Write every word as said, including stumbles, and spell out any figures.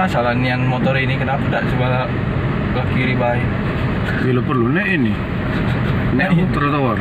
Masalah nian motor ini, kenapa dak coba ke kiri bae? Bila perlu nek ini. Nek aku trotoar.